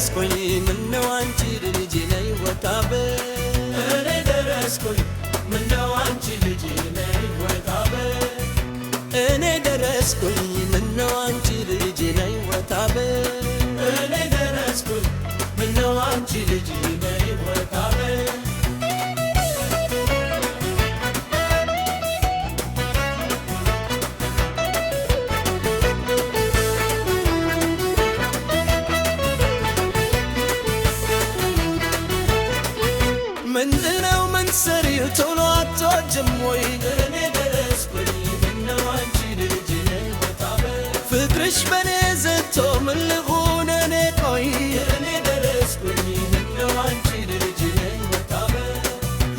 ደረስኩኝ ምነው አንቺ ልጅ ነይ ወጣ በይ እኔ ደረስኩኝ ምነው አንቺ ልጅ ነይ ወጣ በይ እኔ ደረስኩኝ ምነው አንቺ ልጅ ነይ ወጣ በይ እኔ ደረስኩኝ ምነው አንቺ ልጅ ነይ ወጣ በይ ምንድነው ምንሰሪው ቶሎ አትወጂም ወይ እኔ ደረስኩኝ ምነው አንቺ ልጅ ነይ ወጣ በይ ፍቅርሽ በኔ ዘግቶ ምን ልሁን እኔ ቆይ እኔ ደረስኩኝ ምነው አንቺ ልጅ ነይ ወጣ በይ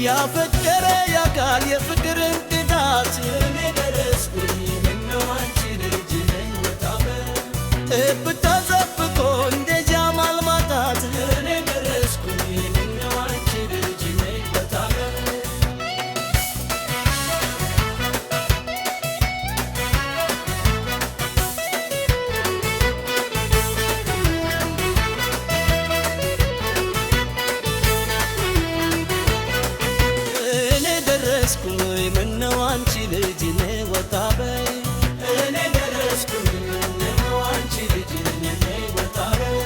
ያፈቀረ ያውቃል የፍቅርን ቅጣት እኔ ደረስኩኝ ምነው አንቺ ልጅ ነይ ወጣ በይ ጠብታ ዘፍቆ እንደ ጃማል ማጣት እኔ ደረስኩኝ ምነው አንቺ ልጅ ነይ ወጣ በይ እኔ ደረስኩኝ ምነው አንቺ ልጅ ነይ ወጣ በይ እኔ ደረስኩኝ ምነው አንቺ ልጅ ነይ ወጣ በይ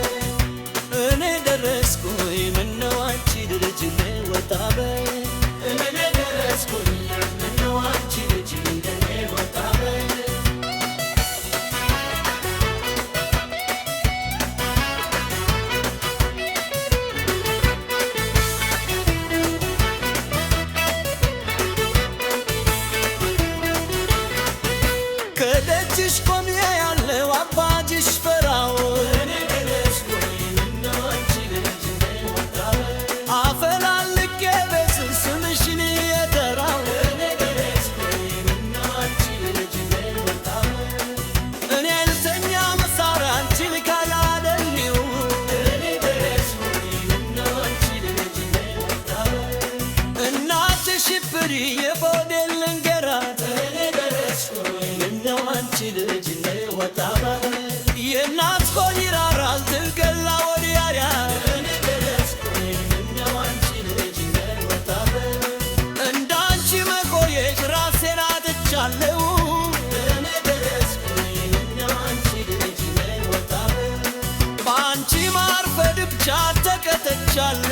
እኔ ደረስኩኝ ምነው አንቺ ልጅ ነይ ወጣ በይ እኔ ደረስኩኝ ምነው አንቺ ልጅ ነይ ወጣ በይ ከደጅሽ ቆሜ ያለው አባጅሽ ፈራው እኔ ደረስኩኝ ምነው አንቺ ልጅ ነይ ወጣ በይ አፈላልቄ ቤት ስምሽን የጠራው እኔ ደረስኩኝ ምነው አንቺ ልጅ ነይ ወጣ በይ እኔ ልተኛ መሳሪያ አንቺን ካላደልው እኔ ደረስኩኝ ምነው አንቺ ልጅ ነይ ወጣ በይ እናትሽ ፍሪ የቦዴን ልንገራት እኔ ደረስኩኝ ምነው አንቺ ልጅ ነይ ወጣ በይ የእናት ሆድ ይራራል ትገላ ወዲያ እኔ ደረስኩኝ ምነው አንቺ ልጅ ነይ ወጣ በይ እንዳንቺ መቆየት ራሴን አጥቻለሁ እኔ ደረስኩኝ ምነው አንቺ ልጅ ነይ ወጣ በይ በአንቺ ማርፈድ ብቻ ተቀጥቻለሁ።